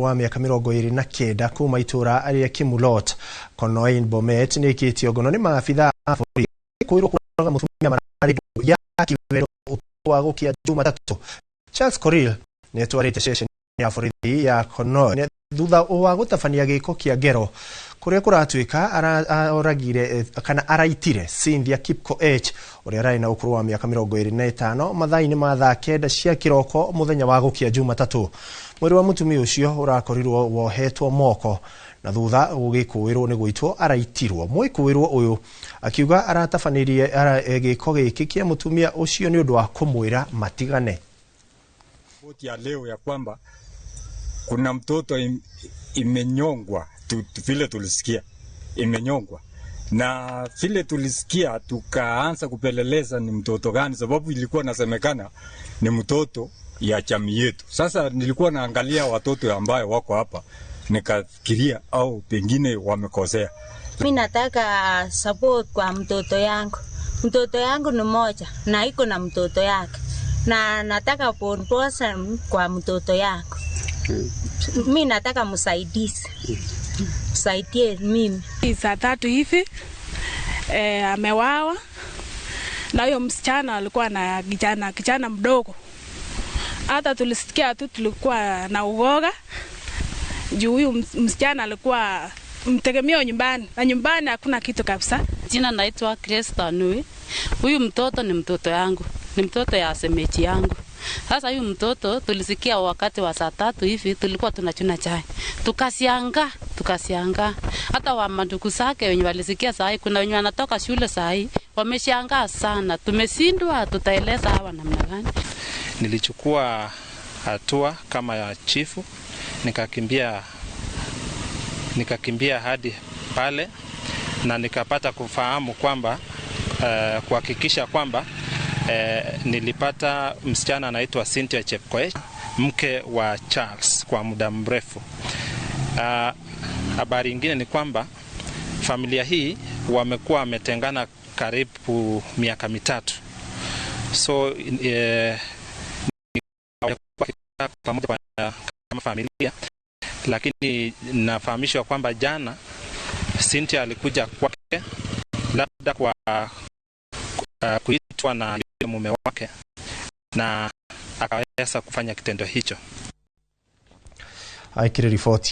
Wa mĩaka 29 kuma itũra rĩa Kimulot, Konoin, Bomet, nĩ ĩkĩtio ngono nĩ maabitha a borithi kwĩrwo kũraga mũtumia mararĩ ya kĩwero ũtukũ wa gũkia Jumatatũ. Charles Korir nĩ atwarĩte ceceni ya borithi ya Konoin thutha wa gũtabania gĩko kĩa ngero kũrĩa kũratuĩka aroragire kana araitire Cynthia Kipkoech, ũrĩa ararĩ na ũkũrũ wa mĩaka 25, mathaa-inĩ ma thaa 9 cia kĩroko mũthenya wa gũkia Jumatatũ. Mwĩrĩ wa mũtumia ũcio ũrakorirwo wohetwo moko na thutha gũgĩkũĩrwo nĩ gũitwo araitirwo. Mwĩkũĩrwo ũyũ akiuga aratabanirie gĩko gĩkĩ kĩa mũtumia ũcio nĩ ũndũ wa kũmwĩra matigane. Ripoti ya leo ya kwamba kuna mtoto imenyongwa vile tulisikia imenyongwa, na vile tulisikia tukaanza kupeleleza ni mtoto gani, sababu ilikuwa nasemekana ni mtoto ya jamii yetu. Sasa nilikuwa naangalia watoto ambayo wako hapa, nikafikiria au pengine wamekosea. Mi nataka support kwa mtoto yangu. Mtoto yangu ni moja na iko na mtoto yake, na nataka proposal kwa mtoto yangu. Mi nataka msaidizi, msaidie mimi. Saa 3 hivi amewawa na huyo msichana alikuwa na kijana mdogo. Hata tulisikia tu tulikuwa na uoga juu huyu msichana alikuwa mtegemeo nyumbani, na nyumbani hakuna kitu kabisa. Jina naitwa Grace Tanui. Huyu mtoto ni mtoto yangu, ni mtoto ya semeji yangu. Sasa huyu mtoto tulisikia wakati wa saa 3 hivi tulikuwa tunachuna chai. Tukasianga, tukasianga. Hata wa mandugu zake wenye walisikia saa hii, kuna wenye wanatoka shule saa hii, wameshangaa sana. Tumeshindwa tutaeleza hawa namna gani? Nilichukua hatua kama ya chifu, nikakimbia hadi pale na nikapata kufahamu kwamba kuhakikisha kwamba nilipata msichana anaitwa Cynthia Chepkoech, mke wa Charles kwa muda mrefu. Habari ingine ni kwamba familia hii wamekuwa wametengana karibu miaka 3, so pamoja kama familia, lakini nafahamishwa kwamba jana Cynthia alikuja kwake labda kwa kuitwa na mume wake na akaweza kufanya kitendo hicho. Aikire riboti.